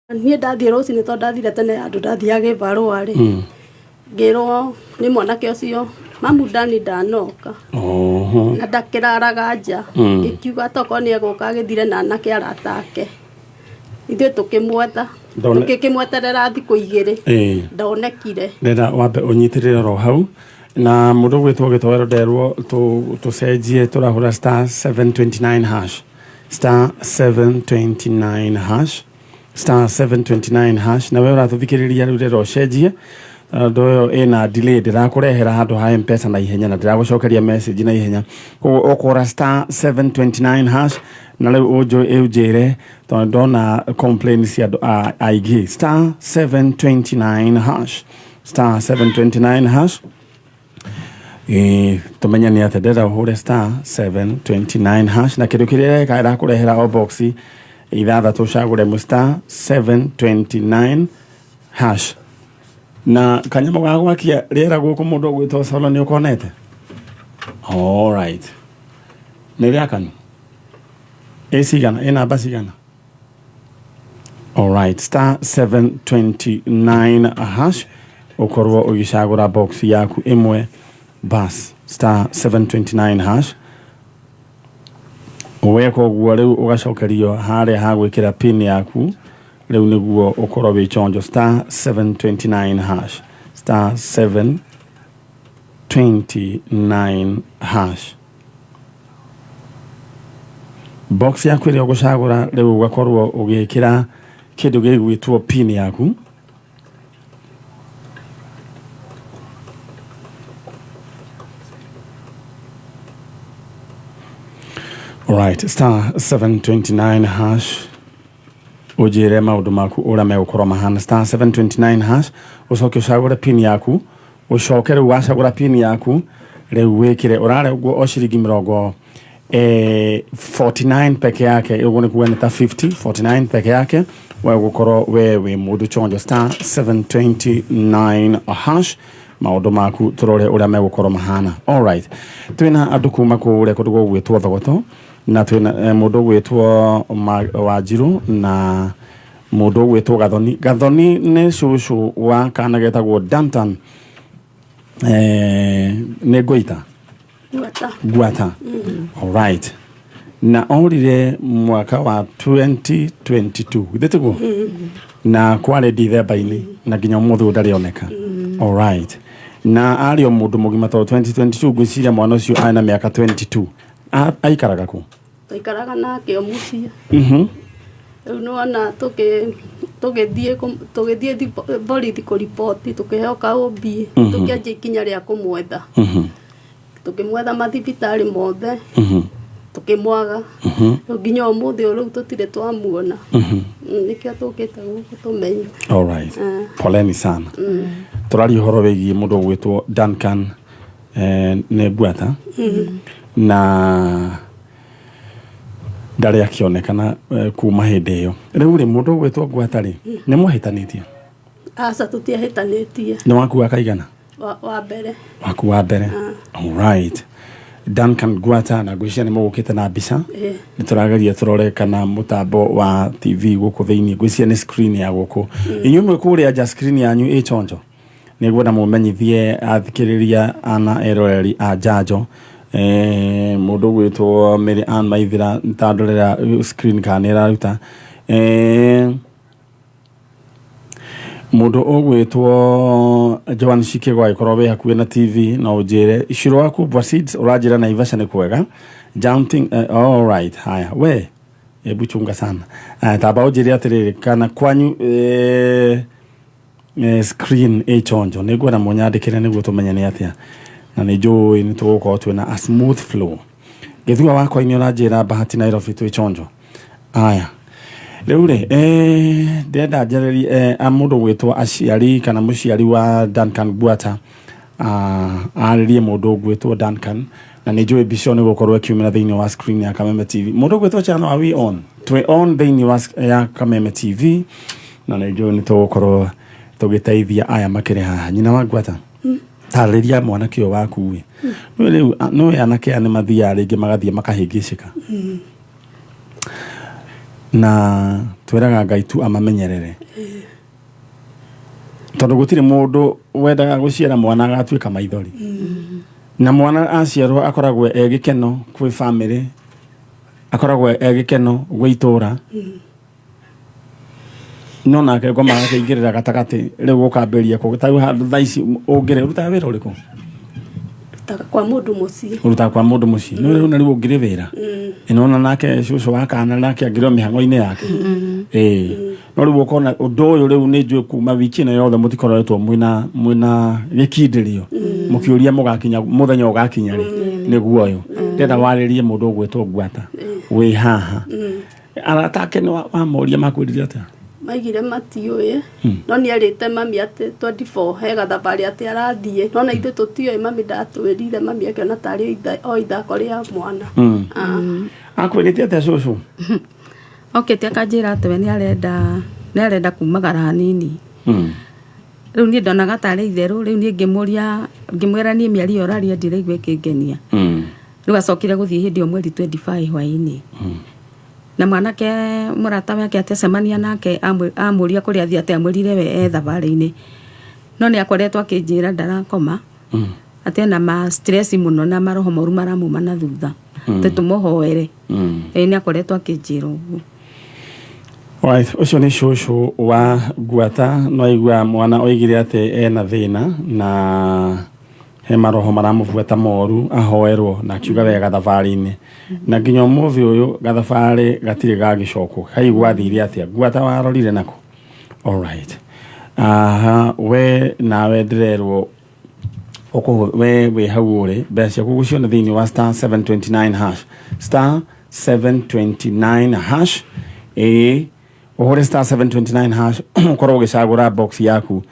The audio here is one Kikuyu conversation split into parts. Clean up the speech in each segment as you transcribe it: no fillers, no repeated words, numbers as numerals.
Niĩ ndathiĩ rũcinĩ tondũ ndathire tene handũ ndathiaga gĩbarũa rĩ, ngĩrwo nĩ mwanake ũcio mamu Dani ndanoka. Oho. Na ndakĩraraga nja. Ngĩkiuga tokorwo nĩ egũka agĩthire na anake arata ake. Ithuĩ tũkĩmwetha, tũgĩkĩmweterera thikũ igĩrĩ, ndonekire. Ndĩrenda wambe ũnyitĩrĩre oro hau na mũndũ ũgwĩtwo gĩtoero nderwo tũcenjie tũrahũra star 729 hash star 729 hash star 729 hash na we ũratũthikĩrĩria rĩu rĩrĩa ũcenjie tondũ ĩyo ĩna delay ndĩrakũrehera handũ ha mpesa na ihenya na ndĩragũcokeria message na ihenya koguo ũkũra star 729 hash na rĩu ũnjĩre tondũ ndona complain cia andũ aingĩ star 729 hash star 729 hash. Ĩĩ tũmenye nĩ atĩa ndĩrenda ũhũre star 729 hash na kĩndũ kĩrĩa ĩreka ĩrakũrehera o box ithathatũ ũcagũre mũ star 729 hash na kanyamũ ga gwakia rĩera gũkũ mũndũ ũgwĩtwo solo nĩ ũkonete alright nĩ rĩakanu ĩ cigana ĩ namba cigana Alright, star 729 hash ukorwo ũgĩcagũra box yaku ĩmwe bas star 729 hash weka ũguo rĩu ũgacokerio harĩa ha gwĩkĩra pin yaku rĩu nĩguo ũkorwo wĩ chonjo star 729 hash star 729 hash box yaku ĩrĩa ũgũcagũra rĩu ũgakorwo ũgĩkĩra kĩndũ gĩgwĩtwo pin yaku Alright, star 729 hash ũnjĩre maũndũ maku ũrĩa megũkorwo mahana star 729 hash ũcoke ũcagũre pin yaku ũcoke rĩu wacagũra pin yaku rĩu wĩkĩre ũrarĩ ũguo o ciringi mĩrongo 49 peke yake ũguo nĩ kuga nĩ ta 50 49 peke yake we gũkorwo we wĩ mũndũ chonjo star 729 hash maũndũ maku tũrore ũrĩa megũkorwo mahana alright twĩna andũ kuma kũrĩa kũndũ gũgwĩtwo thogoto na twĩna mũndũ ũgwĩtwo Wanjirũ na mũndũ ũgwĩtwo Gathoni. Gathoni nĩ cũcũ wa kana getagwo Dantan nĩ Ngũita Ngwata. Ngwata. Alright. Na orire mwaka wa 2022 githĩ tiguo? Na kwarĩ Dithemba-inĩ na nginya ũmũthĩ ũyũ ndarĩ oneka. Alright. Na arĩ o mũndũ mũgima tondũ 2022 ngwĩciria mwana ũcio arĩ na mĩaka 22. Aikaraga kũ? Twaikaraga nake o mũciĩ. Rĩu nĩwona tũgĩthiĩ tũgĩthiĩ borithi kũriboti tũkĩheo ka OB tũkĩanjia ikinya rĩa kũmwetha. Tũkĩmwetha mathibitarĩ mothe tũkĩmwaga. Rĩu nginya ũmũthĩ ũyũ rĩu tũtirĩ twamuona. Nĩkĩo tũkĩte gũkũ tũmenye. Alright. Poleni sana. Tũraria ũhoro wĩgiĩ mũndũ ũgwĩtwo Duncan nĩ ngwata na ndarĩ akĩonekana kuma hĩndĩ ĩyo rĩu rĩ mũndũ ũgwĩtwo ngwata rĩ nĩ mwahĩtanĩtie Aca tũtiahĩtanĩtie. Nĩ waku wa kaigana? Wa mbere. Waku wa mbere. Alright. Duncan Ngwata na ngwĩciria nĩ mũgũkĩte na mbica nĩ tũrageria tũrore kana mũtambo wa TV gũkũ thĩinĩ ngwĩciria nĩ screen ya gũkũ inyuĩ mwĩ kũrĩa nja screen yanyu ĩ chonjo Nĩngwenda mũmenyithie athikĩrĩria ana eroreri a Njanjo mũndũ ũgwĩtwo Mary Ann Maithĩra ta ndorera screen kana nĩ ĩraruta. Mũndũ ũgwĩtwo Joan Shikĩgo angĩkorwo wĩ hakuhĩ na TV no ũnjĩre. Shiro wa Kubwa Seeds ũranjĩra Naivasha nĩ kwega. Jumping, all right, haya we hebu chunga sana. Tamba ũnjĩre atĩrĩrĩ kana kwanyu Screen ĩ chonjo nĩ ngwenda mũnyandĩkĩre nĩguo tũmenye nĩ atĩa na nĩ njũĩ nĩ tũgũkorwo twĩna a smooth flow gĩthua wakwa inĩ ũranjĩra bahati Nairobi twĩ chonjo aya rĩu rĩ ndĩrenda njarĩrie mũndũ gwĩtwo aciari kana mũciari wa Duncan Ngwata arĩrie mũndũ ũgwĩtwo Duncan na nĩ njũĩ mbica ĩyo nĩ gũkorwo ĩkiumĩra thĩinĩ wa screen ya Kameme TV mũndũ ũgwĩtwo Chano are we on twĩ on thĩinĩ wa ya Kameme TV na nĩ njũĩ nĩ tũgũkorwo tũgĩteithia aya makĩrĩ haha nyina wa ngwata tarĩria mwanake ũyũ waku ĩ nĩũĩ rĩu nĩũĩ anake aya nĩ mathiaga rĩngĩ magathiĩ makahĩngĩcĩka. Na twĩraga Ngai tu amamenyerere, tondũ gũtirĩ mũndũ wendaga gũciara mwana agatuĩka maithori. Na mwana aciarwo akoragwo e gĩkeno kwĩ famĩlĩ, akoragwo e gĩkeno gwĩ itũra, no nake ngoma agakĩingĩrĩra gatagatĩ rĩu gũkambĩrĩria kũ ta rĩu handũ thaa ici ũngĩrĩ ũrutaga wĩra ũrĩkũ? Rutaga kwa mũndũ mũciĩ. Ũrutaga kwa mũndũ mũciĩ no rĩu na rĩu ũngĩrĩ wĩra ĩnona nake cũcũ wa kana nake angĩrĩ o mĩhang'o-inĩ yake. Ĩĩ, no rĩu ũkona ũndũ ũyũ rĩu nĩ njũĩ kuma wiki ĩno yothe mũtikoretwo mwĩna gĩkindĩrio mũkĩũria mũgakinya mũthenya ũgakinya rĩ nĩguo ũyũ ndĩrenda warĩrie mũndũ ũgwĩtwo Ngwata wĩ haha. Arata ake nĩ wamoria makwĩrire atĩa? Maigire matiũĩ, no nĩ erĩte mami atĩ 24 he gathabarĩ atĩ arathiĩ, no na ithuĩ tũtiũĩ. Mami ndatwĩrire, mami akĩona tarĩ o ithako rĩa mwana. Ah. Akwĩrĩte atĩa cũcũ? Okĩte akanjĩra atĩ we nĩ arenda kumagara hanini. Rĩu niĩ ndonaga tarĩ itherũ. Rĩu niĩ ngĩmũria, ngĩmwĩra niĩ mĩario ĩyo ũraria ndiraigua ĩkĩngenia. Rĩu acokire gũthiĩ hĩndĩ ĩyo mweri 25 hwaĩ-inĩ, na mwanake mũrata wake atecemania nake amũria kũrĩa athiĩ, atĩ amwĩrire we e thabarĩ-inĩ, no nĩ akoretwo akĩnjĩra ndarakoma, atĩ ena ma stress mũno na maroho moru maramuma na thutha, atĩ tũmũhoere. Ĩĩ, nĩ akoretwo akĩnjĩra ũguo. Right, ũcio nĩ cũcũ wa Ngwata. No aigua mwana oigire atĩ ena thĩna na he maroho maramũbuata moru, ahoerwo, na akiuga wega thabarĩ-inĩ, na nginya ũmũthĩ ũyũ gathabarĩ gatirĩ gagĩcokwo. Kai gwathire atĩa? Ngwata warorire nako? Alright, aha, we nawe ndĩrerwo we wĩ hau ũrĩ mbeca ciaku gũciona thĩinĩ wa star 729 hash, star 729 hash. Ĩĩ, ũhũre star 729 hash, ũkorwo ũgĩcagũra box yaku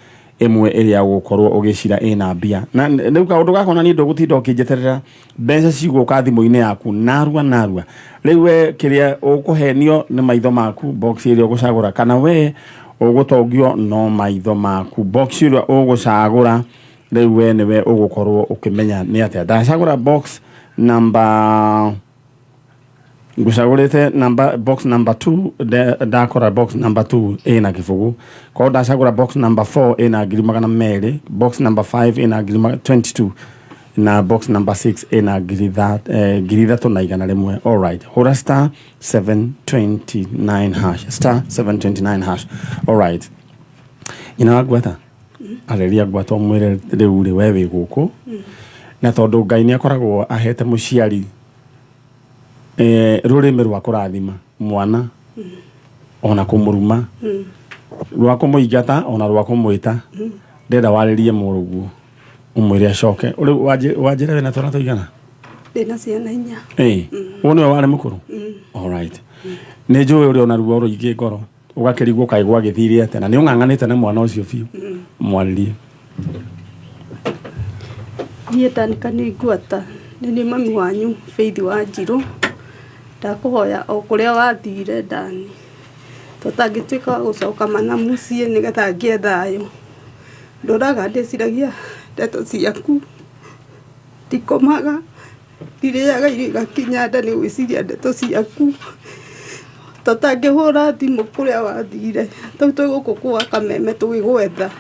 ĩmwe ĩrĩa ũgũkorwo ũgĩcira ĩna mbia. Na rĩu kaũndũ gaka ona niĩ ndũgũtinda ũkĩnjeterera, mbeca cigũka thimũ-inĩ yaku narua narua. Rĩu we kĩrĩa ũkũhenio nĩ maitho maku, box ĩrĩa ũgũcagũra, kana we ũgũtongio no maitho maku, box ĩrĩa ũgũcagũra. Rĩu we nĩwe ũgũkorwo ũkĩmenya nĩ atĩa. Ndacagũra box number, ngũcagũrĩte number, box number 2. Ndakora box number 2 ĩna kĩbũgũ. Korwo ndacagũra box number 4 ĩna 200,000, box number 5 ĩna 22,000, na box number 6 ĩna 3,100. Alright, hũra star 729 hash, star 729 hash. Alright, nyina wa Ngwata, areria Ngwata ũmwĩre rĩu rĩ we wĩ gũkũ, na tondũ Ngai nĩ akoragwo ahete mũciari rũrĩmĩ rwa kũrathima mwana ona kũmũruma, rwa kũmũingata ona rwa kũmwĩta, ndĩrenda warĩrie mũrũguo ũmwĩre acoke. Rĩu wanjĩra wĩna twana tũigana? Ndĩna ciana 4. Ĩĩ, ũyũ nĩwe warĩ mũkũrũ. Alright, nĩ njũĩ ũrĩ ona ruo rũingĩ ngoro, ũgakĩrigwo kaĩ gwagĩthire atĩa, na nĩ ũng'ang'anĩte na mwana ũcio biũ. Mwarĩrie. Niĩ Danica nĩ Ngwata, nĩ niĩ mami wanyu Faith wa Njirũ. Ndakũhoya o kũrĩa wathire Dani, tũtangĩtuĩka wa gũcoka mana mũciĩ nĩgetha ngĩe thayũ. Ndũraga ndĩciragia ndeto ciaku, ndikomaga, ndirĩaga irio igakinya nda nĩ gwĩciria ndeto ciaku. Tũtangĩhũra thimũ kũrĩa wathire, rĩu twĩ gũkũ kwa Kameme tũgĩgwetha.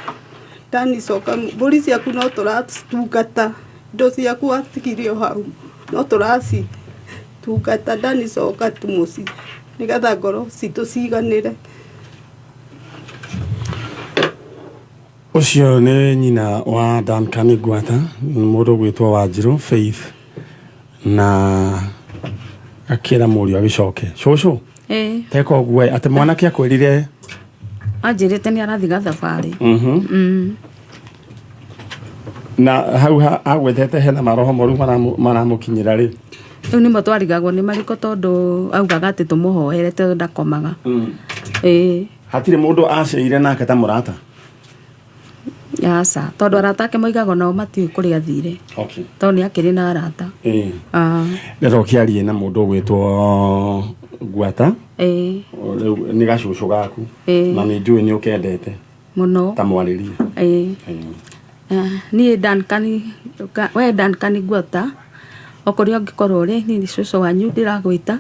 Dani coka, mbũri ciaku no tũracitungata, indo ciaku watigire o hau no tũracitungata. Dani coka tu mũciĩ nĩgetha ngoro citũ ciganĩre. Ũcio nĩ nyina wa Duncan Ngwata, mũndũ ũgwĩtwo Wanjirũ Faith, na akĩra mũriũ agĩcoke. Cũcũ, teka ũguo atĩ mwanake akwĩrire? Anjĩrĩte nĩ arathiĩ gathabarĩ. Na hau agwetete hena maroho moru maramũkinyĩra rĩ? Rĩu nĩmo twarigagwo nĩ marĩkũ, tondũ augaga atĩ tũmũhoere tondũ ndakomaga. Ĩĩ. Hatirĩ mũndũ aceire nake ta mũrata? Aca, tondũ arata ake moigaga nao matiũĩ kũrĩa athire. Tondũ nĩ akĩrĩ na arata. Ah. Rero ũkĩarie na mũndũ ũgwĩtwo Ngwata. Rĩu nĩ gacũcũ gaku. Na nĩ njũĩ nĩ ũkendete. Mũno. Ta mwarĩrie. Ĩĩ. Ah, niĩ Duncan, we Duncan Ngwata, o kũrĩa ũngĩkorwo ũrĩ, niĩ nĩ cũcũ wanyu ndĩragwĩta.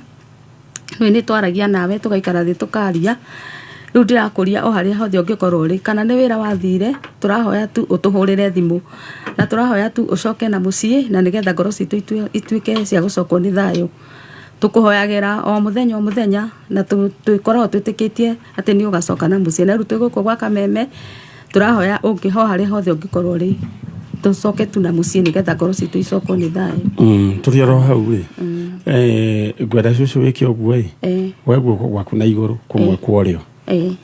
Rĩu nĩ twaragia nawe tũgaikara thĩ tũkaria. Rĩu ndĩrakũria o harĩa hothe ũngĩkorwo ũrĩ, kana nĩ wĩra wathire, tũrahoya tu ũtũhũrĩre thimũ, na tũrahoya tu ũcoke na mũciĩ, na nĩgetha ngoro citũ ituĩke cia gũcokwo nĩ thayũ. Tũkũhoyagĩra o mũthenya o mũthenya, na tũkoragwo twĩtĩkĩtie atĩ nĩ ũgacoka na mũciĩ. Na rĩu twĩ gũkũ gwa Kameme, tũrahoya ũngĩ ho harĩa hothe ũngĩkorwo ũrĩ, tũcoke tu na mũciĩ nĩgetha ngoro citũ icokwo nĩ thayũ. Tũrĩ oro hau rĩ, ngwenda cũcũ wĩke ũguo ĩ, woe guoko gwaku na igũrũ kũmwe kwa ũrĩo,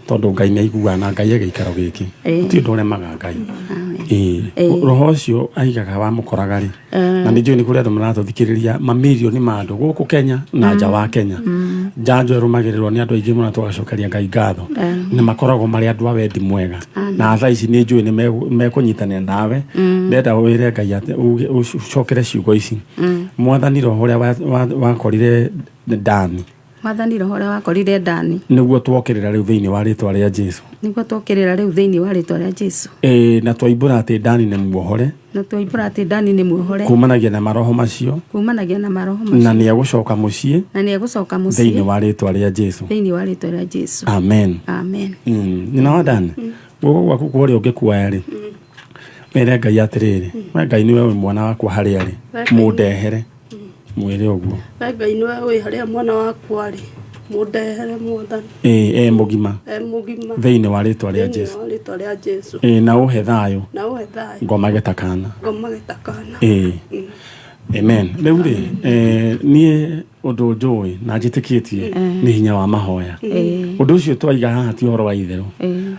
tondũ Ngai nĩ aiguaga na Ngai e gĩikaro gĩkĩ, gũtirĩ ũndũ ũremaga Ngai. Ĩĩ, roho ũcio aigaga wamũkoraga rĩ, na nĩ njũĩ nĩ kũrĩ andũ maratũthikĩrĩria mamirioni ma andũ gũkũ Kenya na nja wa Kenya. Njanjo ĩrũmagĩrĩrwo nĩ andũ aingĩ mũno, tũgacokeria Ngai ngatho, na makoragwo marĩ andũ a wendi mwega, na thaa ici nĩ njũĩ nĩ mekũnyitanĩra nawe. Ndenda wĩre Ngai atĩ ũcokere ciugo ici: Mwathani, roho ũrĩa wakorire Dani, Mwathani, roho ũrĩa wakorire Dani, nĩguo twokĩrĩra rĩu thĩinĩ wa rĩtwa rĩa Jesu. Nĩguo twokĩrĩra rĩu thĩinĩ wa rĩtwa rĩa Jesu. Ĩĩ, na twaimbũra atĩ Dani nĩ muohore, Na twaibũra atĩ Dani nĩ muohore, kumanagia na maroho macio, kumanagia na maroho macio, na nĩ egũcoka mũciĩ, na nĩ egũcoka thĩinĩ mũciĩ, wa rĩtwa rĩa Jesu. Thĩinĩ wa rĩtwa rĩa Jesu. Amen. Amen. Nyina wa Dani, guoko gwaku kwa ũrĩa ũngĩkuoya rĩ, wĩre Ngai atĩrĩrĩ, we Ngai, nĩwe wĩ mwana wakwa harĩa arĩ, mũndehere. Mwĩre ũguo. We Ngai, nĩwe wĩ harĩa mwana wakwa arĩ, mũndehere, Mwathani. Ĩĩ, e mũgima, E mũgima, thĩinĩ wa rĩtwa rĩa thĩinĩ Jesu. wa rĩtwa rĩa Jesu. Ĩĩ, na ũhe thayũ, Na ũhe thayũ, ngomage ta kana. Ngomage ta kana. Ĩĩ, amen. Rĩu rĩ, niĩ ũndũ njũĩ na njĩtĩkĩtie nĩ hinya wa mahoya. Ũndũ ũcio twaiga haha ti ũhoro wa itherũ.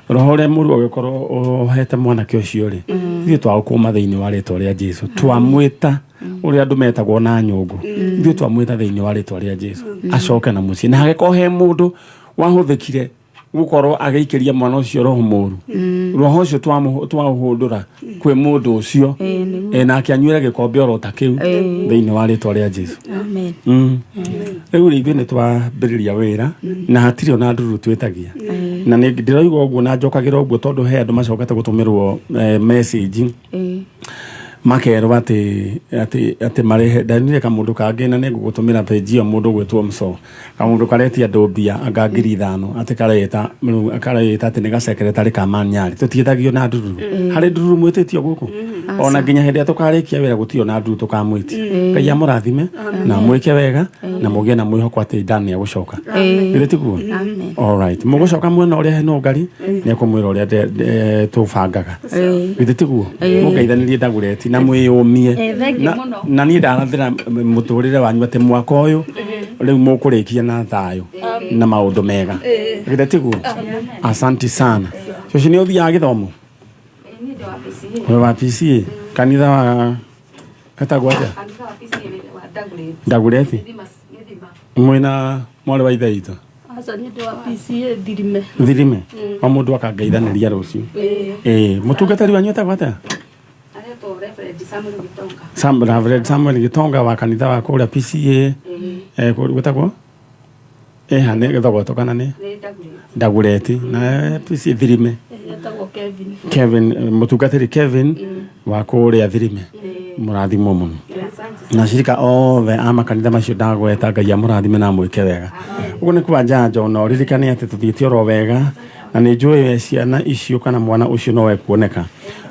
Roho ũrĩa mũru ũgĩkorwo ũhete mwanake ũcio rĩ, ithuĩ twaũkũma thĩinĩ wa rĩtwa rĩa Jesu. Twamwĩta ũrĩa andũ metagwo na nyũngũ, ithuĩ twamwĩta thĩinĩ wa rĩtwa rĩa Jesu acoke na mũciĩ. Na hagĩkorwo he mũndũ wahũthĩkire gũkorwo agĩikĩria mwana ũcio roho mũru, roho ũcio twaũhũndũra kwĩ mũndũ ũcio, nake anyuĩre gĩkombe oro ta kĩu thĩinĩ wa rĩtwa rĩa Jesu. Amen. Rĩu rĩ, ithuĩ nĩ twambĩrĩria wĩra na hatirĩ ona ndururu twĩtagia, na nĩ ndĩroiga ũguo na njokagĩra ũguo tondũ he andũ macokete gũtũmĩrwo message, makerwo atĩ marehe. Ndanire kamũndũ kangĩ na nĩ ngũgũtũmĩra page ĩyo, mũndũ ũgwĩtwo Mso, kamũndũ karetia andũ mbia anga 5,000, atĩ kareta rĩu kareta atĩ nĩ gacekeretarĩ ka Manyarĩ. Tũtiĩtagio na ndururu. Harĩ ndururu mwĩtĩtio gũkũ? Ona nginya hĩndĩ ĩrĩa tũkarĩkia wĩra, gũtirĩ ona ndururu tũkamwĩtia. Ngai amũrathime na mwĩke wega na mũgĩe na mwĩhoko atĩ Dan nĩ egũcoka. Githĩ tiguo? Amen. Alright, mũgũcoka mwena ũrĩa hena ũngari nĩ ekũmwĩra ũrĩa tũbangaga. Githĩ tiguo? Mũngeithanĩrie Ndagũreti na mwĩyũmie. Thank you Na- mũno. Na niĩ ndarathĩra mũtũrĩre wanyu atĩ mwaka ũyũ rĩu mũkũrĩkia na thayũ na maũndũ mega. Githĩ tiguo? Asanti sana. Cũci, nĩ ũthiaga gĩthomo? Wĩ wa PCA kanitha wa etagwo atĩa? Ndagũreti. Mwĩna mwarĩ wa ithe witũ? Aca, niĩ ndĩ wa PCA Thirime. Thirime. O mũndũ akangeithanĩria rũciũ. Ĩĩ, mũtungatĩri wanyu etagwo atĩa? Aretwo Reverend Samuel Gitonga. Reverend Samuel Gitonga wa kanitha wa kũrĩa PCA, gwĩtagwo ĩha nĩ Gĩthogoto kana nĩ? Nĩ Ndagũreti. Ndagũreti. Na PCA Thirime? Etagwo Kevin. Kevin, mũtungatĩri Kevin wa kũrĩa Thirime, mũrathimwo mũno na cirika othe a makanitha macio ndagweta. Ngai amũrathime na amwĩke wega. Ũguo nĩ kwa njanjo, na ũririkane atĩ tũthiĩte oro wega, na nĩ njũĩ we ciana icio kana mwana ũcio no ekuoneka.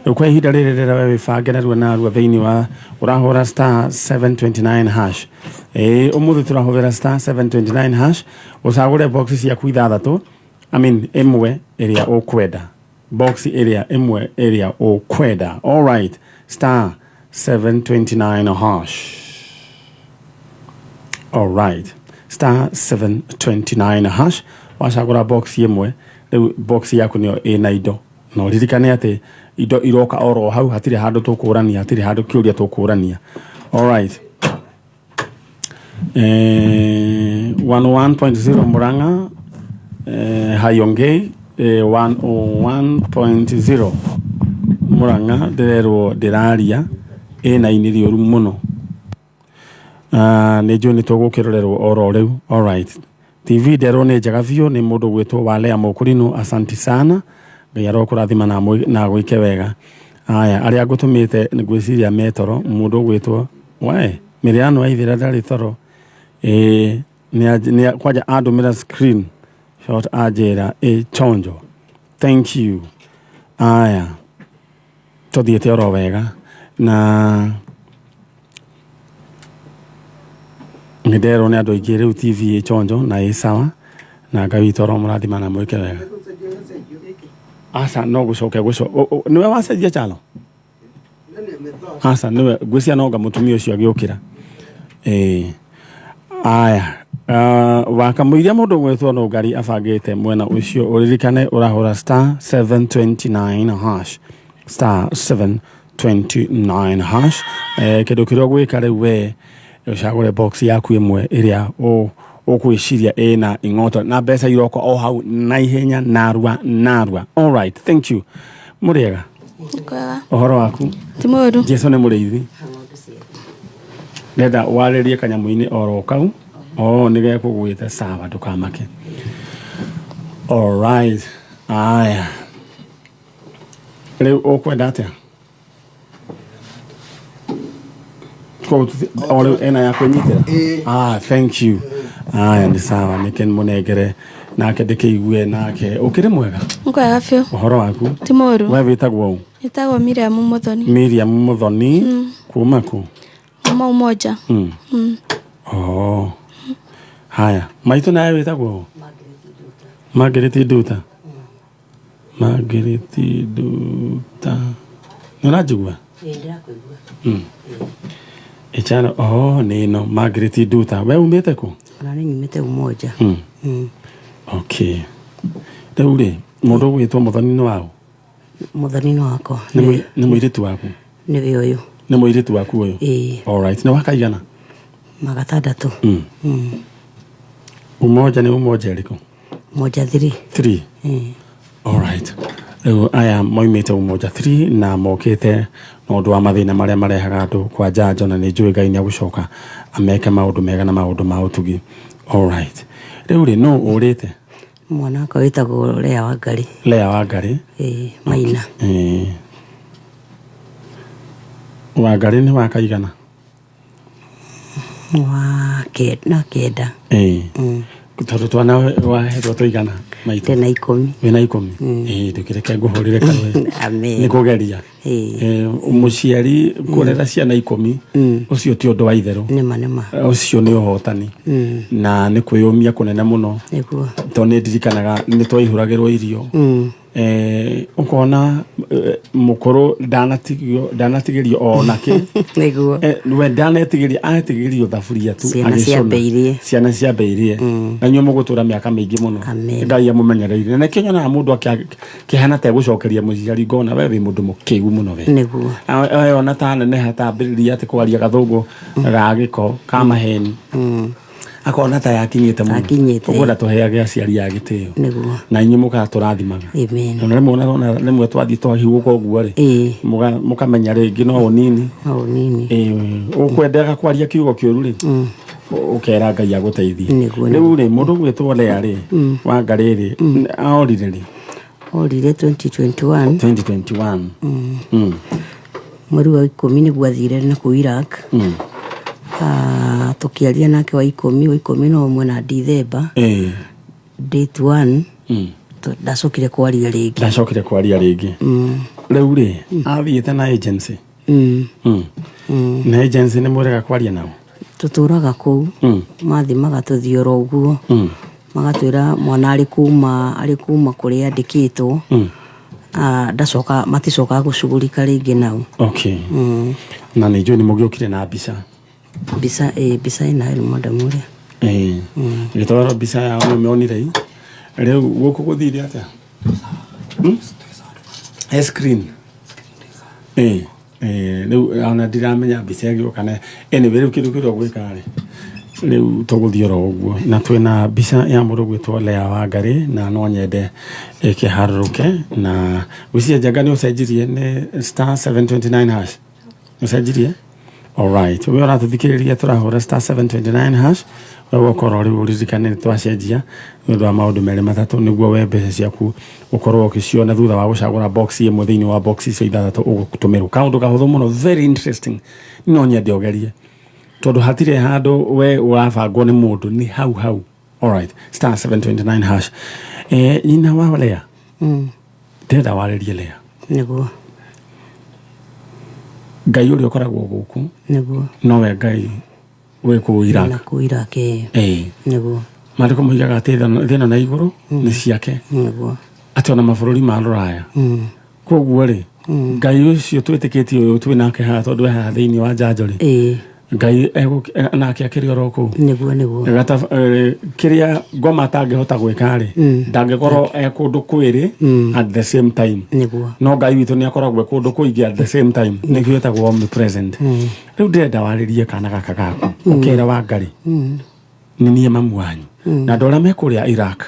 Rĩu kwa ihinda rĩrĩ rĩrĩa we wĩbange narua narua thĩinĩ wa ũrahũra star 729 hash. Ĩĩ, ũmũthĩ tũrahũthĩra star 729 hash, ũcagũre box ciaku ithathatũ, I mean ĩmwe ĩrĩa ũkwenda, box ĩrĩa ĩmwe ĩrĩa ũkwenda. All right, star 729 hash. All right, star 729 hash, wacagũra box ĩmwe. Rĩu box yaku nĩyo ĩna indo, na ũririkane atĩ indo iroka oro hau, hatirĩ handũ tũkũrania, hatirĩ handũ kĩũria tũkũrania. All right. 101.0 Murang'a, Hayongei, 101.0 Murang'a, ndĩrerwo ndĩraria ĩna ini rĩũru mũno. Nĩ njũĩ nĩ tũgũkĩrorerwo oro rĩu. Alright, TV nderwo nĩ njega biũ nĩ mũndũ gwĩtwo Walea Mũkũrinũ. Asanti sana, Ngai arokũrathima na gwĩke wega. Aya arĩa ngũtũmĩte ngwĩciria metoro, mũndũ ũgwĩtwo we Mĩrĩano Aithĩra ndarĩ toro. Ĩĩ. Nĩ kwanja andũmĩra screen shot anjĩra ĩ chonjo. Thank you. Aya, tũthiĩte oro wega na nĩ nderwo nĩ andũ aingĩ rĩu TV ĩ chonjo na ĩ sawa, na Ngai witũ aromũrathima na mwĩke wega. Aca, no gũcokia nĩwe wacenjia channel? Aca, nĩwe ngwĩciria no nga mũtumia ũcio agĩũkĩra. Ĩĩ, aya, wakamũiria mũndũ ũgwĩtwo Nũngari abangĩte mwena ũcio. Ũririkane ũrahũra star 729 hash, star 729 hash. Kĩndũ kĩrĩa ũgwĩka rĩu, we ũcagũre box yaku ĩmwe ĩrĩa ũkwĩciria ĩna ing'oto na mbeca iroka o hau na ihenya, narua narua. Alright, thank you. Mũrĩega? Kwega. Ũhoro waku? Ti mũru. Jesu nĩ mũrĩithi. Ndenda warĩrie kanyamũ-inĩ oro kau o nĩ gekũgwĩte. Sawa, ndũkamake. Alright, aya, rĩu ũkwenda atĩa? Koguo o rĩu ena ya kwĩnyitĩra. Ah, thank you. Aya, nĩ sawa, nĩke mũnengere nake ndĩkĩigue nake. Ũkĩrĩ mwega? Kwega biũ. Ũhoro waku? Ti mũru. We wĩtagwo ũ? Ĩtagwo Miriam Muthoni. Miriam Muthoni, kuma kũ? Kuma Umoja. Oh. Haya, maitũ nawe wĩtagwo ũ? Margaret Nduta. Margaret Nduta. Nĩ ũranjigua? Ĩchano, oh, nĩ ĩno Margaret Nduta. We umĩte kũ? Ona nĩ nyumĩte Umoja. Okay. Rĩu rĩ, mũndũ ũgwĩtwo Mũthoni nĩ waũ? Mũthoni nĩ wakwa. Nĩ mũirĩtu waku? Nĩwe ũyũ. Nĩ mũirĩtu waku ũyũ? Ĩĩ. Alright, nĩ wakaigana? Magatandatũ. Umoja nĩ Umoja ĩrĩkũ? Moja 3. 3. Alright. Rĩu aya moimĩte Umoja 3 na mokĩte na ũndũ wa mathĩna marĩa marehaga andũ kwa njanjo, na nĩ njũĩ Ngai nĩ agũcoka ameke maũndũ mega na maũndũ ma ũtugi. Alright. Rĩu rĩ, nũ ũrĩte? Mwana wakwa wĩtagwo Lea Wangari. Lea Wangari. Ĩĩ, Maina. Ĩĩ. Wangari nĩ wakaigana? Wa na 9. Ĩĩ. Tondũ twana wahetwo tũigana maitũ? Ndĩna 10. Wĩna 10? Ĩĩ, ndũkĩreke ngũhũrĩre karũĩ. Amen. Nĩ kũgeria. Ĩĩ. Mũciari kũrera ciana 10, ũcio ti ũndũ wa itherũ. Nĩma nĩma. Ũcio nĩ ũhotani na nĩ kwĩyũmia kũnene mũno. Nĩguo. Tondũ nĩ ndirikanaga nĩ twaihũragĩrwo irio, ũkona mũkũrũ ndanatigio, ndanatigĩrio o nakĩ. Nĩguo. We ndanetigĩria, atigĩrio thaburia tu. Ciana Agĩcũna. ciambĩirie. Ciana ciambĩirie, na inyuĩ mũgũtũra mĩaka mĩingĩ mũno. Amen. Ngai amũmenyereire, na nĩkĩo nyonaga mũndũ akĩhana ta egũcokeria mũciari, ngona we wĩ mũndũ mũkĩgu mũno we. Nĩguo. Ona ta neneha tambĩrĩria atĩ kwaria gathũngũ ga gĩko ka maheni, akona ta yakinyĩte mũno. Akinyĩte. Ũkwenda tũheage aciari a gĩtĩo. Nĩguo. Na inyuĩ mũgatũrathimaga. Amen. Na rĩmwe ona rĩmwe twathiĩ twahigũka ũguo rĩ, mũkamenya rĩngĩ no ũnini. No ũnini. Ĩĩ, ũkwendaga kwaria kiugo kĩũru rĩ, ũkera Ngai agũteithie. Nĩguo. Rĩu rĩ, mũndũ ũgwĩtwo Lea rĩ, Wangarĩ rĩ, aorire rĩ? Orire 2021. 2021. Mweri wa 10 nĩguo athire na kũu Iraq. Ah, tũkĩaria nake wa 10, wa 11 na Dithemba date 1. Ndacokire kwaria rĩngĩ. Ndacokire kwaria rĩngĩ. Rĩu rĩ, athiĩte na agency? Na agency nĩ mwĩrega kwaria nao? Tũtũraga kũu. Mathiĩ magatũthiũra ũguo, magatwĩra mwana arĩ kuma kũrĩa andĩkĩtwo. Ah, ndacoka, maticokaga gũcugurika rĩngĩ nao. Okay, na nĩ njũĩ nĩ mũgĩũkire na mbica. Mbica, ĩ, mbica ĩna rĩu madamu ũrĩa. Ĩĩ, gĩtwaro mbica yao nĩ ũmĩonire i. Rĩu gũkũ gũthire atĩa? He screen. Ĩĩ, ĩĩ, rĩu ona ndiramenya mbica ĩgĩũka na anyway, rĩu kĩndũ kĩrĩa ũgwĩka rĩ, rĩu tũgũthiĩ oro ũguo na twĩna mbica ya mũndũ gwĩtwo Lea Wangari, na no nyende ĩkĩharũrũke na gwĩciria njanga nĩ ũcenjirie nĩ star 729 hash, ũcenjirie. Alright, we ũratũthikĩrĩria, tũrahũra star 729 hash. We gũkorwo rĩu ũririkane nĩ twacenjia nĩ ũndũ wa maũndũ merĩ matatũ, nĩguo we mbeca ciaku ũkorwo ũgĩciona thutha wa gũcagũra box ĩmwe thĩinĩ wa box icio ithathatũ ũgũtũmĩrwo. Kaũndũ kahũthũ mũno, very interesting, no nyende ũgerie. Tondũ hatirĩ handũ we ũrabangwo nĩ mũndũ, nĩ hau hau. Alright, star 729 hash. Nyina wa Lea, ndĩrenda warĩrie Lea. Nĩguo. Ngai ũrĩa ũkoragwo gũkũ nowe Ngai wĩ kũu Na Iraq. kũu Iraq, ĩĩ. Nĩguo. Maandĩko moigaga atĩ thĩ ĩno na igũrũ nĩ ciake, atĩ ona mabũrũri ma rũraya. Koguo rĩ, Ngai ũcio twĩtĩkĩtie ũyũ twĩ nake haha, tondũ e haha thĩinĩ wa njanjo rĩ, Ngai nake akĩrĩ oro kũu. Nĩguo, nĩguo. Gata, kĩrĩa ngoma atangĩhota gwĩka rĩ, ndangĩkorwo e kũndũ kwĩrĩ at the same time. No Ngai witũ nĩ akoragwo e kũndũ kũingĩ at the same time, nĩkĩo etagwo omnipresent. Rĩu ndĩrenda warĩrie kana gaka gaku, ũkere Wangari nĩ niĩ mamu wanyu na andũ arĩa me kũrĩa Iraq,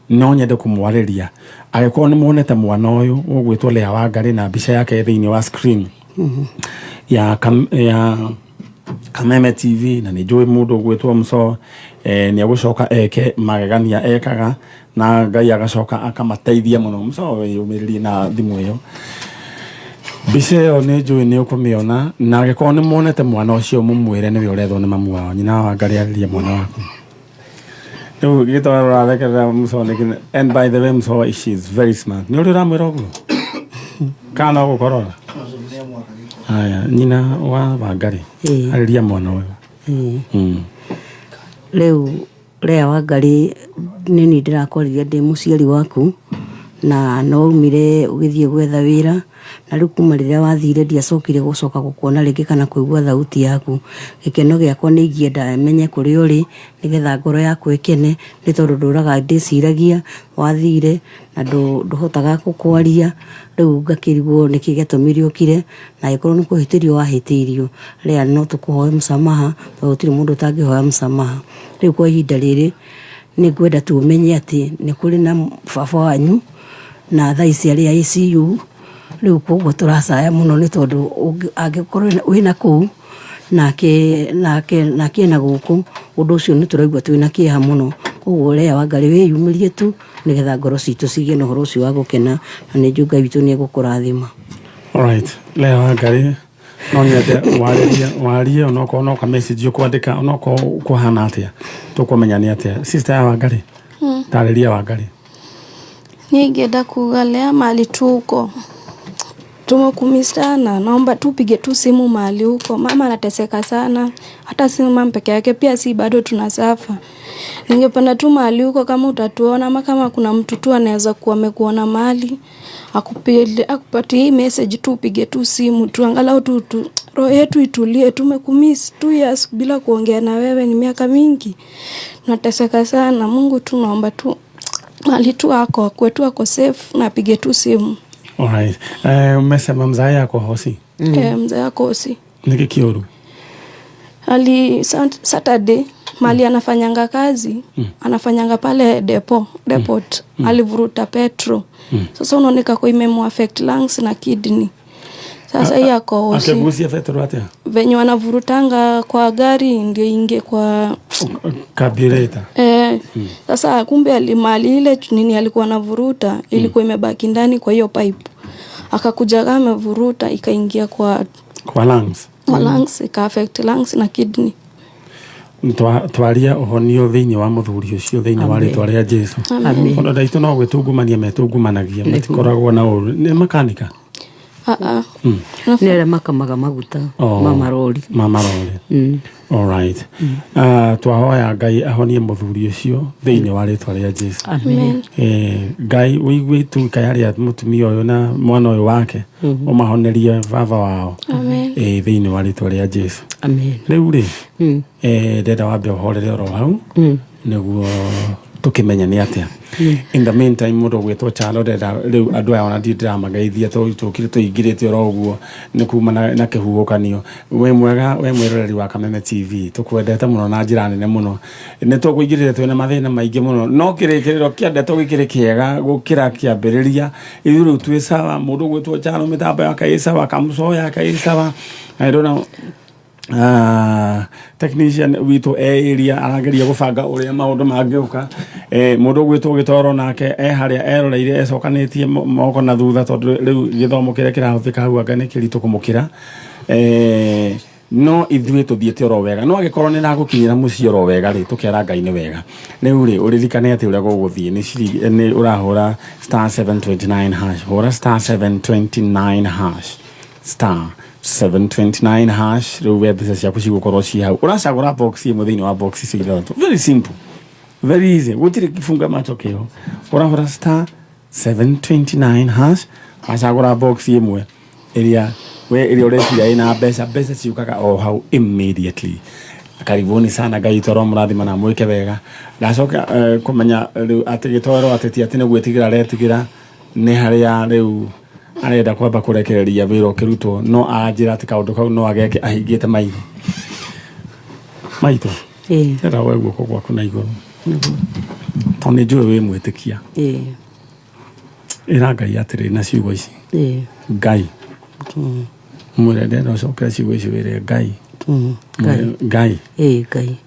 no nyende kũmwarĩria angĩkorwo nĩ muonete mwana ũyũ ũgwĩtwo Lea Wangari na mbica yake thĩinĩ wa screen ya Kameme TV, na nĩ njũĩ mũndũ ũgwĩtwo Mũco nĩ egũcoka eke magegania ekaga na Ngai agacoka akamateithia mũno. Mũco, wĩyũmĩrĩrie na thimũ ĩyo, mbica ĩyo nĩ njũĩ nĩ ũkũmĩona, na angĩkorwo nĩ muonete mwana ũcio, mũmwĩre nĩwe ũrethwo nĩ mamu wao. Nyina wa Wangari, arĩria mwana waku rĩu. Gĩtwaro ũrathekerera Mũco nĩkĩ? And by the way, Mũco, she is very smart. Nĩ ũrĩ ũramwĩra ũguo kana no gũkorora? Haya, nyina wa Wangari, arĩria mwana ũyũ. Rĩu Lea Wangari, nĩ niĩ ndĩrakwaririe ndĩ mũciari waku, na no waumire ũgĩthiĩ gwetha wĩra, na rĩu kuma rĩrĩa wathire ndiacokire gũcoka gũkuona rĩngĩ kana kũigua thauti yaku. Gĩkeno gĩakwa nĩ ingĩenda menye kũrĩa ũrĩ, nĩgetha ngoro yakwa ĩkene, nĩ tondũ ndũraga ndĩciragia wathire na ndũhotaga kwaria. Rĩu ngakĩrigwo nĩkĩ gĩatũmire ũkire, na angĩkorwo nĩ kũhĩtĩrio wahĩtĩirio, Lea, no tũkũhoe msamaha, tondũ gũtirĩ mũndũ ũtangĩhoya msamaha. Rĩu kwa ihinda rĩrĩ nĩ ngwenda tu ũmenye atĩ nĩ kũrĩ na baba wanyu, na thaa ici arĩ ICU. Rĩu koguo tũracaya mũno, nĩ tondũ angĩkorwo wĩna kũu nake ena gũkũ, ũndũ ũcio nĩ tũraigua twĩna kĩeha mũno. Koguo Lea Wangari, wĩyumĩrie tu, nĩgetha ngoro citũ cigĩe na ũhoro ũcio wa gũkena, na nĩ njũĩ Ngai witũ nĩ egũkũrathima. Alright, Lea Wangari, no nyende warĩrie, warie, onokorwo no ka message ũkwandĩka, onokorwo kũhana atĩa, tũkũmenya nĩ atĩa. Sister ya Wangari, tarĩria Wangari. Niĩ ingĩenda kuga, Lea, mahali tu huko tumekumiss sana. Naomba tupige tu simu mahali huko, mama anateseka sana, hata si mama peke yake, pia si bado tunasuffer. Ningependa tu mahali huko kama utatuona, ama kama kuna mtu tu anaweza kuwa amekuona mahali akupatie hii message tu, upige tu simu tu, angalau tu roho yetu itulie. Tumekumiss 2 years bila kuongea na wewe, ni miaka mingi, tunateseka sana. Mungu tu naomba tu mahali tu ako akuwe tu ako safe na apige tu simu. Alright. Umesema mzae ako hosi? Mm. Eh, mzee ako hosi. Nĩkĩ kĩũru? Ali Saturday mali anafanyanga kazi, anafanyanga pale depot, alivuruta petrol. Sasa unaoneka kwa imemu affect lungs na kidney. Sasa hii ako hosi. Akĩgucia betũrũ atĩa? Venye wanavurutanga kwa gari ndio ingie kwa Carburetor. Eh, sasa kumbe mali ile nini alikuwa anavuruta ilikuwa imebaki ndani kwa hiyo pipe, akakuja kama amevuruta ikaingia kwa Kwa lungs. Kwa lungs, ika affect lungs na kidney. Twaria ũhonio thĩinĩ wa mũthuri ũcio thĩinĩ wa rĩtwa rĩa Jesu. Amen. Ona ndaitũ no gwĩtungumania metungumanagia, matikoragwo na ũru. Nĩ makanika? Ah, ah. Nĩ arĩa makamaga maguta. Oh. Ma marori. Ma marori. Alright. Twahoya Ngai ahonie mũthuri ũcio thĩinĩ wa rĩtwa rĩa Jesu. Amen. Ngai ũigue ituĩka rĩa mũtumia ũyũ na mwana ũyũ wake, ũmahonerie baba wao. Amen. Thĩinĩ wa rĩtwa rĩa Jesu. Amen. Rĩu rĩ, ndĩrenda wambe ũhorere oro hau nĩguo tũkĩmenye nĩ atĩa. In the meantime, mũndũ ũgwĩtwo Chalo, ndĩrenda rĩu andũ aya ona ndirĩ ndĩramageithia, tũkire tũingĩrĩte oro ũguo nĩ kuma na kĩhuhũkanio. Wĩ mwega, we mwĩroreri wa Kameme TV, tũkwendete mũno na njĩra nene mũno. Nĩ tũkũingĩrĩte twĩna mathĩna maingĩ mũno, no kĩrĩkĩrĩro kĩa ndeto gĩkĩrĩ kĩega gũkĩra kĩambĩrĩria. Ithuĩ rĩu twĩ sawa. Mũndũ ũgwĩtwo Chalo, mĩtambo yake ĩ sawa, kamũco yake ĩ sawa. I don't know, technician witũ e area arageria gũbanga ũrĩa maũndũ mangĩũka. Mũndũ ũgwĩtwo Gĩtoro nake e harĩa eroreire ecokanĩtie moko na thutha, tondũ rĩu gĩthomo kĩrĩa kĩrahũthĩka hau anga nĩ kĩritũ kũmũkĩra. No ithuĩ tũthiĩte oro wega, no angĩkorwo nĩ ragũkinyĩra mũciĩ oro wega rĩ, tũkera Ngai nĩ wega. Rĩu rĩ, ũririkane atĩ ũrĩa gũgũthiĩ nĩ ciringi nĩ ũrahũra star 729 hash, hũra star 729 hash, star 729 hash. Rĩu we mbeca ciaku cigũkorwo ciĩ hau, ũracagũra box ĩmwe thĩinĩ wa box icio ithathatũ. Very simple, very easy, gũtirĩ kĩbunga macho kĩho. Ũrahũra star 729 hash, wacagũra box ĩmwe ĩrĩa we ĩrĩa ũreciria ĩna mbeca, mbeca ciũkaga o hau immediately. Karibuni sana, Ngai witũ aromũrathima na mwĩke wega. Ndacoka kũmenya rĩu atĩ gĩtoero atĩ ti atĩ nĩ gwĩtigĩra aretigĩra, nĩ harĩa rĩu arenda kwamba kũrekereria wĩra ũkĩrutwo, no aranjĩra atĩ kaũndũ kau no ageke ahingĩte maitho. Maitũ, ndĩrenda woe guoko gwaku na igũrũ tondũ nĩ njũĩ wĩ mwĩtĩkia. Ĩra Ngai atĩrĩ na ciugo ici, Ngai, mwĩre ndĩrenda ũcokere ciugo ici, wĩre Ngai. Ngai. Mwĩre, Ngai. Ĩĩ, Ngai.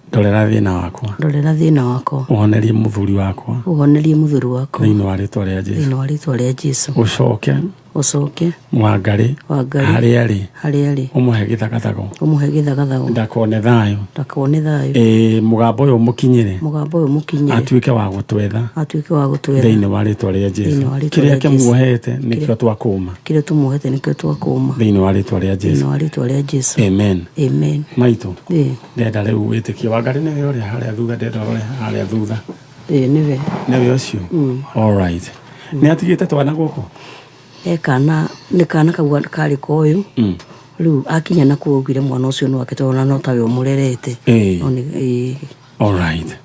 Ndorera thĩna wakwa. Ndorera thĩna wakwa. Ũhonerie mũthuri wakwa. Ũhonerie mũthuri wakwa. Thĩinĩ wa rĩtwa rĩa Jesu. Thĩinĩ wa rĩtwa rĩa Jesu. Ũcoke Ũcoke Wangarĩ Wangarĩ harĩa arĩ, harĩa arĩ, ũmũhe gĩthagathago. Ũmũhe gĩthagathago. Ndakone thayũ. Ndakone thayũ. Ĩĩ, mũgambo ũyũ ũmũkinyĩre. Mũgambo ũyũ mũkinyĩre. Atuĩke wa gũtwetha. Atuĩke wa gũtwetha. Thĩinĩ wa rĩtwa rĩa Jesu. Thĩinĩ wa rĩtwa Kĩrĩa rĩa Jesu. kĩmuohete nĩkĩo twakũma. Kĩrĩa tũmuohete nĩkĩo twakũma. Thĩinĩ wa rĩtwa rĩa Thĩinĩ Jesu. wa rĩtwa rĩa Jesu. Amen. Amen. Maitũ, ndenda rĩu wĩtĩkie Wangarĩ nĩwe ũrĩa harĩa thutha, ndenda ũrore harĩa thutha. Ĩĩ, nĩwe. Nĩwe ũcio. All right, nĩ atigĩte twana gũkũ? E kana, nĩ kana kau karĩ koyũ. Rĩu akinya nakuo augire mwana ũcio nĩ wake tondũ ona no tawe ũmũrerete. No nĩ ĩĩ. All right,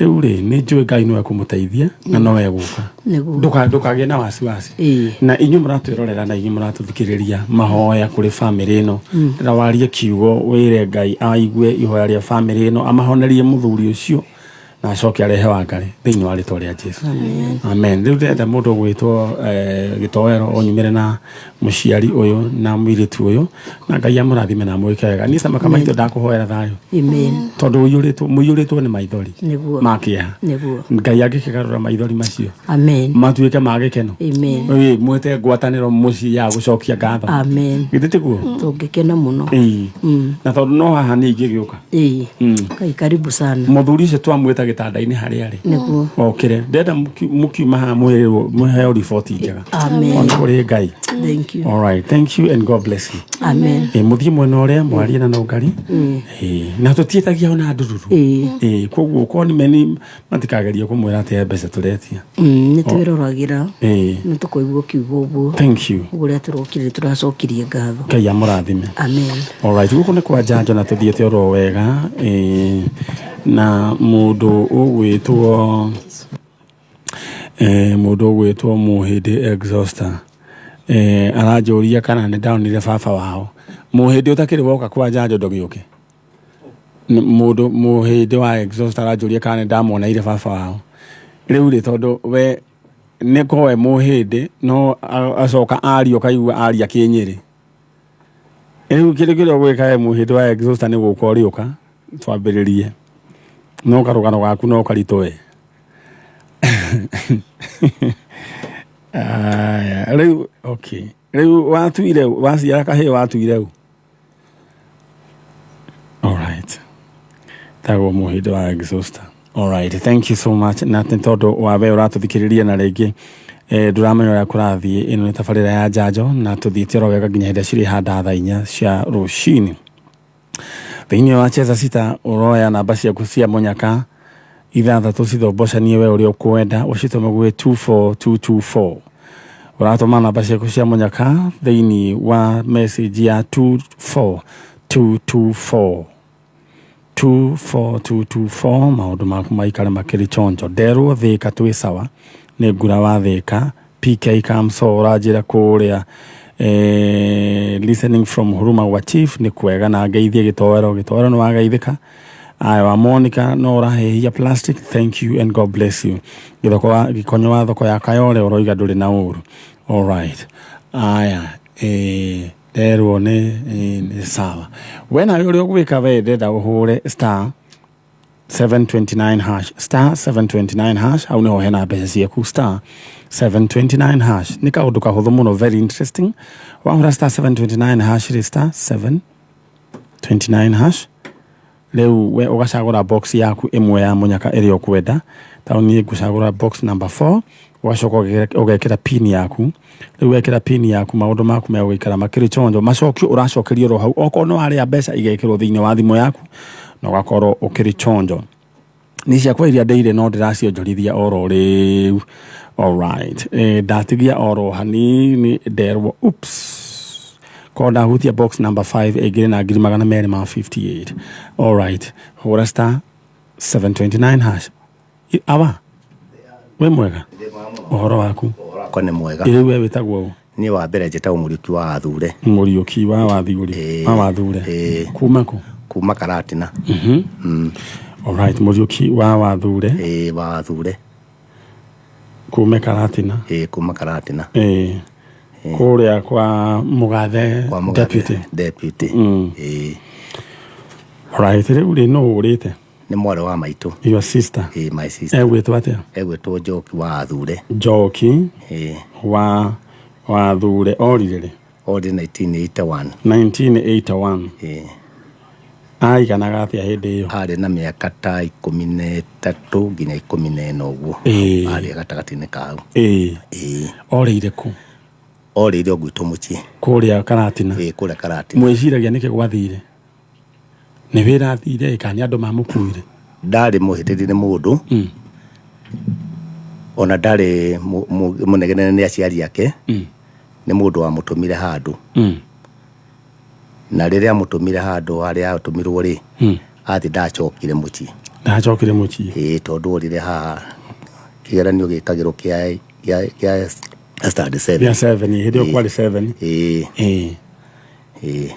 rĩu rĩ, nĩ njũĩ Ngai no ekũmũteithia na no egũka. Nĩguo. Ndũkagĩe na wasiwasi. Na inyuĩ mũratwĩrorera na inyuĩ mũratũthikĩrĩria, mahoya kũrĩ bamĩrĩ ĩno, ndĩra warie kiugo wĩre Ngai aigue ihoya rĩa bamĩrĩ ĩno, amahonerie mũthuri ũcio na acoke arehe Wangarĩ thĩinĩ wa rĩtwa rĩa Jesu. Amen. Rĩu ndĩrenda mũndũ ũgwĩtwo gĩtoero onyumĩre na mũciari ũyũ na mũirĩtu ũyũ, na Ngai amũrathime na amwĩke wega. Niĩ ta maitũ ndakũhoera thayũ. Amen. Tondũ ũiyũrĩtwo, mũiyũrĩtwo nĩ maithori ma kĩeha. Ngai angĩkĩgarũra maithori macio Amen. matuĩke ma gĩkeno. Amen. Ĩĩ, mwĩte ngwatanĩro mũciĩ ya gũcokia ngatho. Amen. Githĩ tiguo? Tũngĩkena mũno. Ĩĩ. Na tondũ no haha niĩ ingĩgĩũka. Ĩĩ. Ngai, karibu sana. Mũthuri ũcio twamwĩta gĩtanda-inĩ harĩa arĩ. Okĩre, ndenda mũkiuma haha mwĩrĩrwo mũheo riboti njega. Amen. Ona kũrĩ Ngai. Thank you. All right, thank you and God bless you. Amen. Ĩ, mũthiĩ mwena ũrĩa mwarie na nũngari. Ĩ, na tũtiĩtagia ona ndururu. Ĩ, koguo korwo nĩ meni matikagerie kũmwĩra atĩ he mbeca tũretia. Nĩ twĩroragĩra. Nĩ tũkũigua ũkiuga ũguo. Thank you. Ũguo ũrĩa tũrokire tũracokirie ngatho. Ngai amũrathime. Amen. Alright, gũkũ nĩ kwa njanjo na tũthiĩte oro wega. Ĩ, na mũndũ ũgwĩtwo mũndũ ũgwĩtwo Mũhĩndĩ Exhauster aranjũria kana nĩ ndonire baba wao. Mũhĩndĩ ũtakĩrĩ woka kwa njanjo, ndũgĩũke. Mũndũ Mũhĩndĩ wa Exhauster aranjũria kana nĩ ndamuoneire baba wao. Rĩu rĩ, tondũ we nĩ koe Mũhĩndĩ no acoka aria ũkaigua aria kĩnyĩrĩ. Rĩu kĩndũ kĩrĩa ũgwĩka we Mũhĩndĩ wa Exhauster nĩ gũka ũrĩũka twambĩrĩrie, no karũgano gaku no karitũ we. Aya, rĩu okay, rĩu watuire waciara kahĩĩ, watuire ũ? Alright, tagwo Mũhĩndĩ wa Exhauster. Alright, thank you so much. Na nĩ tondũ wa we ũratũthikĩrĩria na rĩngĩ ndũramenya ũrĩa kũrathiĩ, ĩno nĩ tabarĩra ya njanjo na tũthiĩte oro wega nginya hĩndĩ ĩrĩa cirĩ handa thaa 4 cia rũcinĩ. Thĩinĩ wa Cheza Sita ũroya namba ciaku cia mũnyaka ithathatũ, cithombocanie we ũrĩa ũkwenda, ũcitũme gwĩ 24224. Ũratũma namba ciaku cia mũnyaka thĩinĩ wa message ya 24224, 24224. Maũndũ maku maikare makĩrĩ chonjo. Nderwo Thĩka twĩ sawa, nĩ ngura wa Thĩka. PK Kamso ũranjĩra kũrĩa listening from Huruma gwa Chief nĩ kwega, na ngeithie gĩtoero. Gĩtoero nĩ wageithĩka. Aya wa Monica no ũrahĩhia plastic, thank you and God bless you. Gĩthoko wa gĩkonyo wa thoko ya Kayole ũroiga ndũrĩ na ũru. All right, aya, nderwo nĩ sawa. We nawe ũrĩa ũgwĩka, we ndenda ũhũre star 729 hash, star 729 hash. Hau niho hena mbeca ciaku, star 729 hash. Nĩ kaũndũ kahũthũ mũno, very interesting. Wahũra star 729 hash rĩ, star 729 hash. Rĩu we ũgacagũra box yaku ĩmwe ya mũnyaka ĩrĩa ũkwenda. Ta niĩ ngũcagũra box number 4. Ũgacoka ũgekĩra pin yaku. Rĩu wekĩra pin yaku, maũndũ maku megũikara makĩrĩ chonjo. Macokio ũracokerio oro hau. Okorwo nĩ warĩa, mbeca igekĩrwo thĩinĩ wa thimũ yaku na ũgakorwo ũkĩrĩ chonjo. Nĩ ciakwa iria ndĩire no ndĩracionjorithia oro rĩu. Alright, ndatigia oro hanini, nderwo oops, korwo ndahutia box number 5 ĩngĩrĩ na 258,000. Alright, hũra star 729 hash. Awa, wĩ mwega? Ũhoro waku? Wakwa nĩ mwega. Rĩu we wĩtagwo ũ? Niĩ wa mbere njĩtagwo Mũriũki wa Athure. Mũriũki wa Wathiũri? Ĩĩ. Wa Wathure? Ĩĩ. Kuma kũ? Kuma Karatina. Alright, Mũriũki wa Wathure. Ĩĩ, wa Athure. Kume Karatina? Ĩĩ, kuma Karatina. Ĩĩ, kũrĩa kwa mũgathe. Kwa mũgathe. Deputy. Deputy. Ĩĩ. Alright, rĩu rĩ, nũ ũrĩte? Nĩ mwarĩ wa maitũ. Your sister? Ĩĩ, my sister. Egwĩtwo atĩa? Egwĩtwo Njoki wa Athure. Njoki. Ĩĩ. Wa Wathure. Orire rĩ? Orire 1981. 1981? Ĩĩ. Aiganaga atĩa hĩndĩ ĩyo? Arĩ na mĩaka ta 13 nginya 14 ũguo. Arĩ gatagatĩ-inĩ kau. Ĩĩ. Orĩire kũ? Orĩire o gwitũ mũciĩ. Kũrĩa Karatina? Ĩĩ, kũrĩa Karatina. Mwĩciragia nĩkĩ gwathire? Nĩ wĩra athire kana nĩ andũ mamũkuire? Ndarĩ mũhĩtĩri nĩ mũndũ. Ona ndarĩ mũnegenene nĩ aciari ake. Nĩ mũndũ wamũtũmire handũ. Na rĩrĩa amũtũmire handũ harĩa atũmirwo rĩ, athi ndacokire mũciĩ. Ndacokire mũciĩ? Ĩĩ, tondũ orire haha kĩgeranio gĩkagĩrwo kĩa standard seven. Gĩa 7, hĩndĩ ĩyo kwarĩ 7. Ĩĩ. Ĩĩ. Ĩĩ.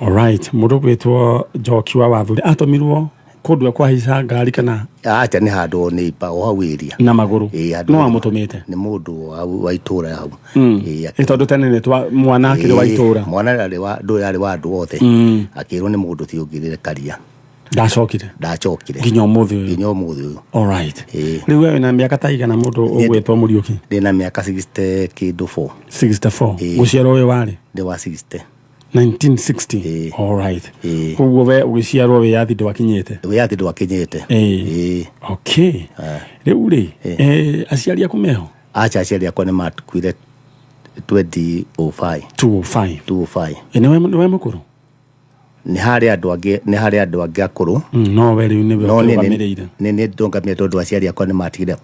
Alright, mũndũ gwĩtwo Njoki wa Wathure atũmirwo kũndũ ekũhaica ngari kana? Acha, nĩ handũ neighbor o hau area. Na magũrũ? Ĩĩ, handũ. No amũtũmĩte? Nĩ mũndũ wa itũũra hau. Ĩĩ. Ĩ tondũ tene nĩ twa mwana akĩrĩ wa itũũra. Mwana arĩ wa ndũĩ, arĩ wa andũ othe. Akĩrwo nĩ mũndũ ti ũngĩrĩre karia. Ndacokire? Ndacokire. Nginya ũmũthĩ ũyũ? Nginya ũmũthĩ ũyũ. Alright. Ĩĩ. Rĩu we wĩna mĩaka ta igana, mũndũ ũgwĩtwo Mũriũki? Ndĩna mĩaka 60 kĩndũ 4. 64? Ĩĩ. Gũciarwo wĩ warĩ? Ndĩ wa 60. 1960? Ĩĩ. Alright. Ĩĩ. Koguo we ũgĩciarwo wĩyathi ndwakinyĩte? Wĩyathi ndwakinyĩte. Ĩĩ. Ĩĩ. Okay, rĩu rĩ, aciari aku meho? Acha, aciari akwa nĩ makuire 2005. 205? 205. Ĩ, nĩwe mũkũrũ? Nĩ harĩ andũ angĩ akũrũ. No we rĩu nĩwe No niĩ ũkĩrũgamĩrĩire? Nĩ nĩ ndũngamĩre tondũ aciari akwa nĩ matigire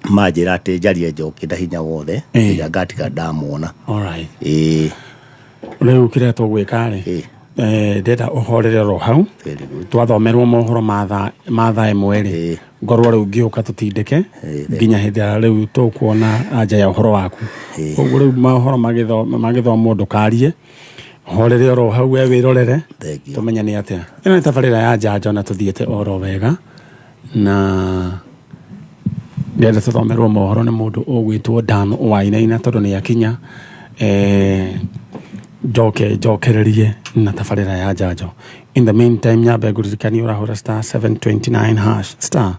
manjĩra atĩ njarie Njoki na hinya wothe nginya ngatiga ndamuona. Alright. Ĩĩ. Rĩu kĩrĩa tũgwĩka rĩ, ndĩrenda ũhorere oro hau. Very good. Twathomerwo mohoro ma thaa 1 rĩ, ngorwo rĩu ngĩũka tũtindĩke nginya hĩndĩ ĩrĩa rĩu tũkuona anja ya ũhoro waku. Koguo rĩu mohoro magĩthomwo ndũkarie, ũhorere oro hau we wĩrorere. Thank you. Tũmenye nĩ atĩa. Ĩno nĩ tabarĩra ya Njanjo na tũthiĩte oro wega, na ndĩrenda tũthomerwo mohoro nĩ mũndũ ũgwĩtwo Dan Wainaina tondũ nĩ akinya. Njoke njokererie na tabarĩra ya Njanjo. In the meantime, nyambe ngũririkanie ũrahũra star 729 hash, star